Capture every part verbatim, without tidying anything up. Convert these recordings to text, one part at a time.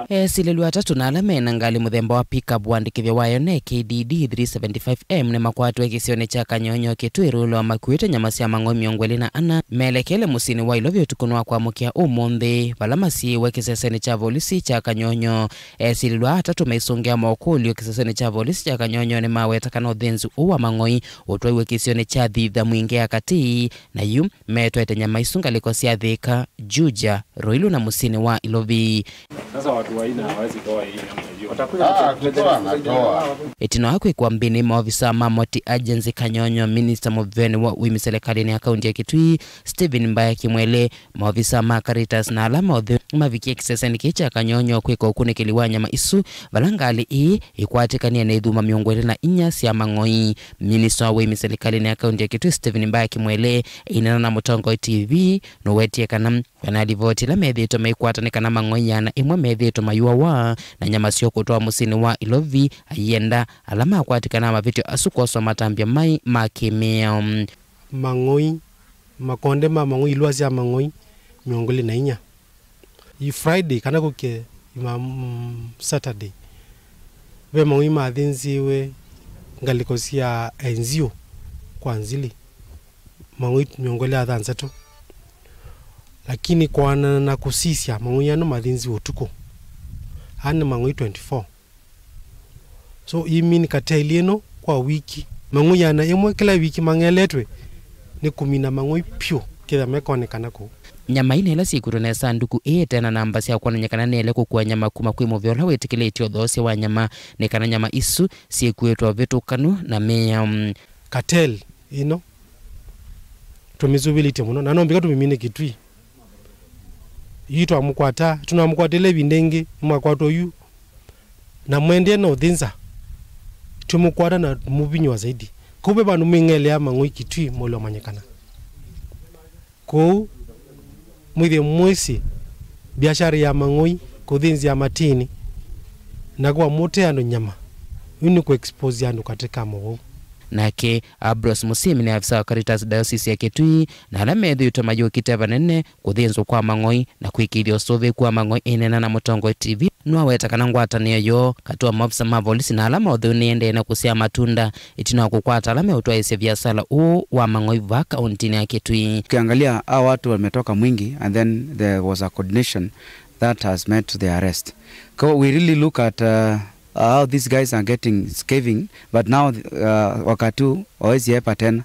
Esilĩlw'a atatũ na ala me na ngalĩ mũthemba wa pickup wandĩkĩthyo wayo ne K D D three seventy-five M nĩmakwatwe kĩsionĩ kya Kanyonyo Kitui ĩũlũ wa makuĩte nyama sya mang'oi mĩongo ĩlĩ na ana melekele mũsyĩnĩ wa Ilovi ũtukũnĩ wa kwamũkĩa ũmũnthĩ, vala masiĩĩwe kĩsesenĩ kya volisi kya Kanyonyo. Esilĩlw'a atatũ maisũngĩa mokũlyo kĩsesenĩ kya volisi kya Kanyonyo nĩmaweta kana ũthĩnzi ũũ wa mang'oi ũtwaiwe kĩsionĩ kya Thitha Mwingĩ ya Katĩ, na yu metwaĩte nyama isu ngalĩko sya Thĩka, Juja, Ruilu na mũsyĩnĩ wa Ilovi. Sasa watu wa nne hawezi toa hii nyama hiyo. Watakuja. Ah, kutoa anatoa. Ĩtina wa kwĩkwa mbĩnĩ, maovisa ma Moti Agency Kanyonyo, minista mũveni wa ũĩmi silikalĩnĩ ya kaunti ya Kitui, Stephen Mbaya Kimwele, maovisa ma Caritas na ala ma ũtheu mavikie kĩsesenĩ kĩĩ kya Kanyonyo kwĩka ũkunĩkĩli wa nyama isu, vala ngalĩ ĩĩ ĩkwatĩkanie na ithuma mĩongo ĩlĩ na inya sya mang'oi. Minista wa ũĩmi silikalĩnĩ ya kaunti ya Kitui, Stephen Mbaya Kimwele, ĩneena na Mũtongoi T V, nũwetie kana kwĩna livoti ila methĩĩtwe maikwata nĩ kana mang'oi ĩana ĩmwe methĩĩtwe mayũawa na nyama syoo kũtwawa mũsyĩnĩ wa Ilovi, aienda ala makwatĩkana na mavĩtyo asu kwoswa matambya mai ma kĩmĩao. Mang'oi makonde ma mang'oi, ilũa sya mang'oi mĩongo ĩlĩ na inya. Ĩ Friday kana kũke ima, mm, Saturday, ve mang'oi mathĩnziwe ngalĩko sya Enzio kwa Nzili, mang'oi mĩongo ĩlĩ na thanthatũ. Lakini kũanana na kũsisya, mang'oi ano mathĩnziwe ũtukũ. Aa nĩ mang'oi twenty-four. So, ĩ mean cartel ĩno kwa wiki, mang'oi ĩana ĩmwe kĩla wiki mang'eletwe nĩ kũmina mang'oi pyũ kĩtha mekonekana kũu. Nyama ina ila syĩkuĩtwe na ĩsanduku ĩĩ ĩte na namba sya kwonany'a kana nĩyaĩle kũkua nyama kuma kwĩ mũvĩa ũla wĩtĩkĩlĩtye ũthoosya wa nyama, nĩ kana nyama isu syĩkuĩtwe ũvĩtũkanu na mĩao. Cartel ĩno tũmĩsũvĩlĩtye mũno, na no mbika tũmĩmine Kitui. Yu twamũkwata, tũnamũkwatĩle ĩvinda ĩngĩ, nĩmwakwatwa yu, na mwaendee na ũthĩnza, twĩmũkwata na mũvinyĩwa zaidi. Kũu ve vandũ mwĩng'elea mang'oi Kitui mũlomanyĩkana. Kũu mwĩthĩe mwĩsĩ biashara ya mang'oi, kũthĩnzĩa matĩnĩ, na kwa mũte andũ nyama, yu nĩ kũ-expose andũ katĩ ka mowau. Nake Ambrose Musimi nĩ avisa wa Caritas Diocese ya Kitui, na ala methĩĩtwe mayũkĩte vanene kũthĩnzwa kwa mang'oi na kwĩkĩĩthya ũsũvĩku wa mang'oi ĩneena na Mũtongoi T V, nĩwaweta kana ngwatanĩo yoo katĩ wa maovisa ma volisi na ala ma ũtheu nĩĩendee na kũsyaa matunda ĩtina wa kũkwata ala meũtwaĩĩsya viasala ũũ wa mang'oi vaa kaũntĩnĩ ya Kitui. Ukiangalia, hawa watu wametoka Mwingi and then there was a coordination that has met to the arrest. So we really look at, uh, how these guys are getting scavenged, but now, uh, wakati huu hawezi hepa tena.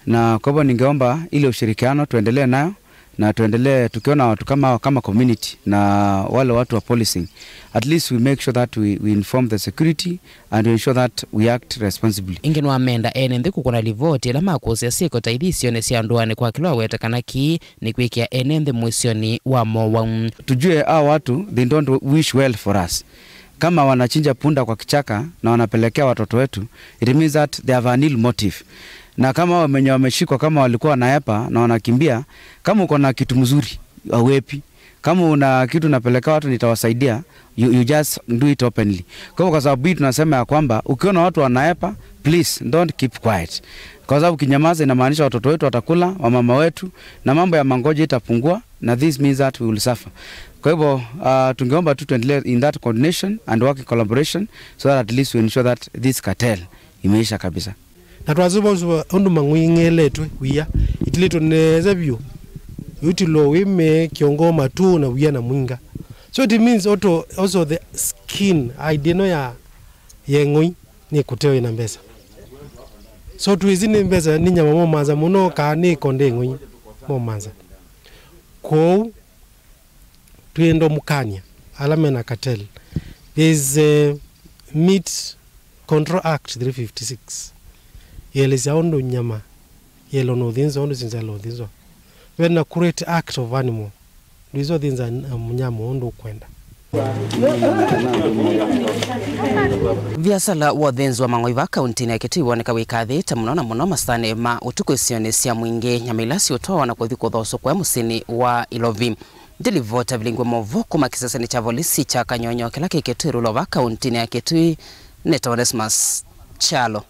Na kwa hivyo ningeomba ile ushirikiano tuendelee nayo, na tuendelee tukiona watu kama hawa kama community na wale watu wa policing. At least we make sure that we, we inform the security and we ensure that we act responsibly. Ĩngĩ nĩwamenda ene nthĩ kũkũna livoti ĩla makũsĩa syĩko ta ithi isionĩ sya ndũanĩ kwa kĩla waweta kana kĩĩ nĩ kwĩkĩa ene nthĩ mũisyonĩ wa mowau. Tujue hawa watu, they don't wish well for us. Kama wanachinja punda kwa kichaka na wanapelekea watoto wetu, it means that they have an ill motive. Na kama wamenye wameshikwa, kama walikuwa wanaepa na wanakimbia, kama uko na kitu mzuri, hauepi. Kama una kitu unapelekea watu, nitawasaidia, you, you just do it openly. Kwa hivyo, kwa sababu hii tunasema ya kwamba ukiona watu wanaepa, please don't keep quiet. Kwa sababu ukinyamaza inamaanisha watoto wetu watakula, wamama wetu, na mambo ya mangoja itapungua, na this means that we will suffer. Kwa hivyo, uh, tungeomba tu tuendelee in that coordination and work in collaboration so that at least we ensure that this cartel imeisha kabisa. Na twasũva ũsũva ũndũ mang'oi ĩng'eletwe wia, itilĩtwe nesa vyũ, ĩutilwa wĩ me kĩongo, matũ na wia na mwinga. So it means also, also the skin, hide ĩno ya, ya ng'oi nĩ kũteo ĩna mbesa. So twĩsĩ nĩ mbesa, nĩ nyama momanza mũno, kaa nĩ ĩkonde ng'oi momanza. Kwoou, twĩenda mũkany'a ala mena cartel. There is a Meat Control Act three fifty-six. Ĩelesya ũndũ nyama yĩelwe na ũthĩnzwa, ũndũ syĩnzaĩle ũthĩnzwa. Ve na Cruelty Act of Animal. Ndwĩsa ũthĩnza, uh, mũnyama ũndũ ũkwenda. Viasala wa ũthĩnzi wa mang'oi vaa kaũntĩnĩ ya Kitui woneka wĩkathĩĩte mũno, na mũno masanĩ ma ũtukũ isionĩ sya Mwingĩ. Nyama ila siũtwawa na kũthi kũthoswa kũya mũsyĩnĩ wa Ilovi. Ndilivota vilingwe maũvoo kuma kĩsesenĩ kya volisi kya Kanyonyo kĩla kĩ Kitui Rural vaa kaũntĩnĩ ya Kitui, nĩ Onesmus Kyalo.